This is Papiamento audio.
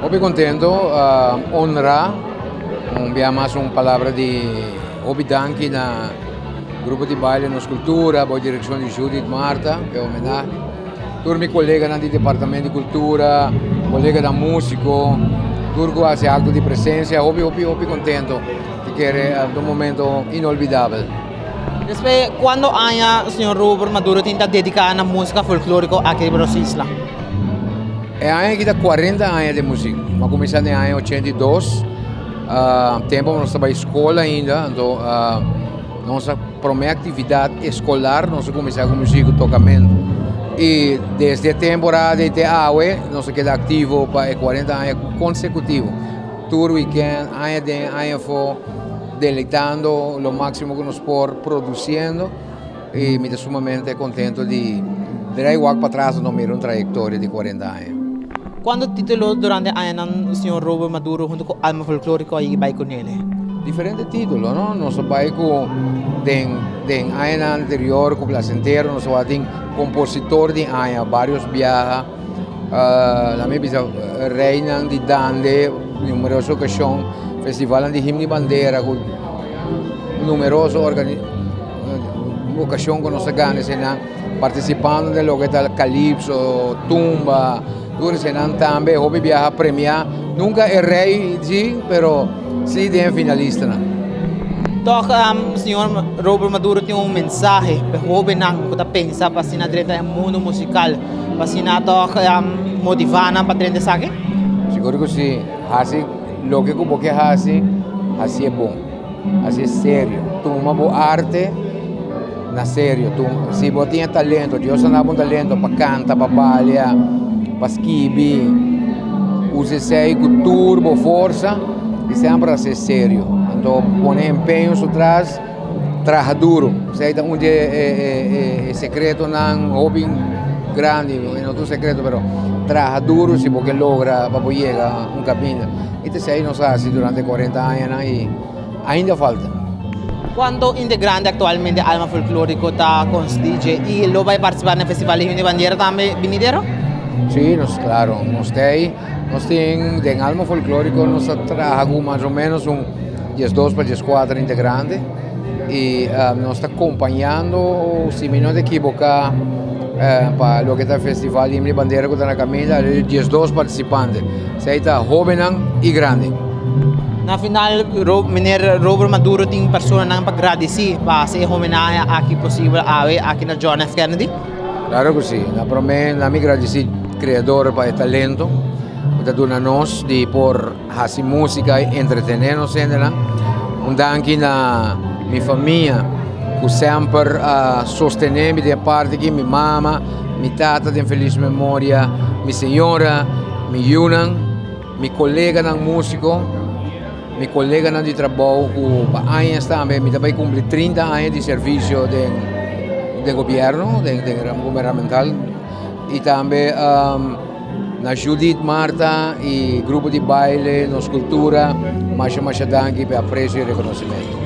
Hopi contento, honra, un bia mas un palabra di hopi danki na grupo di baile Nos Cultura, bou direccion di Judith Martha, p'e homenahe. Tur mi coleganan di Departamento di Cultura, coleganan musico, tur cu haci acto di presencia, hopi hopi hopi contento, ta kere ta un momento inolvidabel. Despues cuando aña señor Robert Maduro tin ta dedica na musica folklorico aki riba nos isla? E aña aki ta 40 aña den music. Mi a cuminsa den aña 82, tempo nos ta bay school ainda, anto nos a prome actividad escolar nos a cuminsa cu music cu tocamento. Y desde e temporada ey te awe nos a keda activo pa e 40 aña consecutivo. Tur weekend, aña den, aña afo, deleitando lo maximo cu nos por, produciendo. Y mi ta sumamente contento di draai wak patras no mira un trayectoria di 40 aña. Cuanto titulo durante añanan señor Robert Maduro hunto cu Alma Folklorico a yega bay cu nele? Diferente titulo, no? Nos a bay cu den den añanan anterior cu Placentero nos a tin compositor di aña varios biaha. Laat mi bisa reynan di dande numeroso ocasion, festivalnan di himno y bandera cu numeroso ocasion cu nos a gana eseinan, participando den loke ta calypso, tumba, tur eseinan tambe hopi biaha premia, nunca e rey si, pero si den e finalistanan. Tòg señor Robert Maduro tin un mensahe pa e hóbennan ku ta pensa pa asina drenta e mundu musikal, pa asina tòg motivá nan pa drenta esaki? Sigur ku si, hasi loke ku bo ke hasi, hasié bon. Hasié serio. Tuma bo arte na serio. Si bo tin e talento, Dios a dabo un talento pa canta, pa balia, pa skibi, usa esei cu tur bo forsa y semper hasié serio. Anto pone empeño su tras, traha duro. Esei ta un di e secretonan hopi grandi, no ta un secreto pero traha duro si bo ke logra pa bo yega un caminda. Y ta esei nos a hasi durante 40 añanan y ainda falta. Cuanto integrante actualmente Alma Folklorico ta constituye y lo bay participa na Festival di Himno y Bandera tambe binidero? Sí, nos claro, nos ta ahí, nos tin den Alma Folklorico nos ta traha cu mas o menos un diesdos pa diescuatro integrante y nos ta acompañando, si mi no ta equivoca, pa loke ta Festival di Himno y Bandera cu ta na caminda, diesdos participante. Esei ta hóbennan i grandi. Na final meneer Robert Maduro tin personanan pa gradisí pa hasi e homenahe aki posibel awe aki na John F. Kennedy? Klaro ku si. Na promé na mi gradisí Kreador pa e talento ku ta duna nos di por hasi músika i entretené nos hendenan. Un danki na mi famia ku semper a sostené mi den e parti aki, mi mama, mi tata den felis memoria, mi señora. Mi yunan, mi koleganan músiko, mi koleganan di trabou ku pa añas tambe mi ta bai kumpli 30 aña di servisio den den gobièrnu, den den ramo gubernamental i tambe na Judith Martha i grupo di baile Nos Kultura masha masha danki pa e apresio i rekonosimentu.